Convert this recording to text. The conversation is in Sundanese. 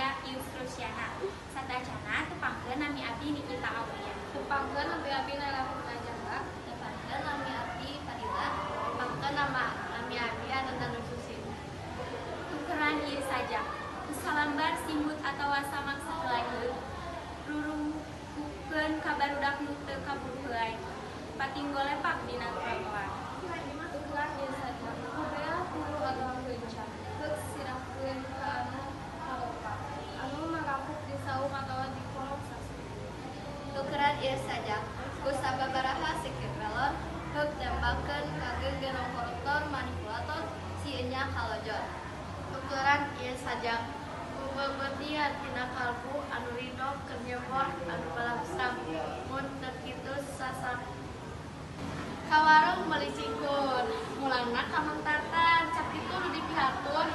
Aulia Ius Rusyana. Satacana tepangkeun nami abdi Nikita Aulia. Tepangkeun nami abdi Naila Putra Jangga. Tepangkeun nami abdi Fadila. Tepangkeun nama nami abdi Ananda Nur Susi. Tukeran ieu sajak. Ku salambar simbut atawa samak sahelai heug. Rurungkukeun ka barudak nu teu kaburu helai. Patinggo lepak dina trotoar. Tukeran ieu sajak. Ku beah hulu atawa kenca. Heug sirahkeun ka anu karopa. Anu marapuk di saung atawa di kolong sasih. Tukeran ieu sajak. Ku sababaraha sikir pelor. Heug tembakeun ka gegerong koruptor manipulator sieun nya kalojor. Tukeran ieu sajak. Ku beubeutian tina kalbu anu ridho keur nyebor anu balangsang mun teu kitu sasak. Ka warung meuli cikur, mulangna ka Mang Tatan, cak kitu nu dipihatur.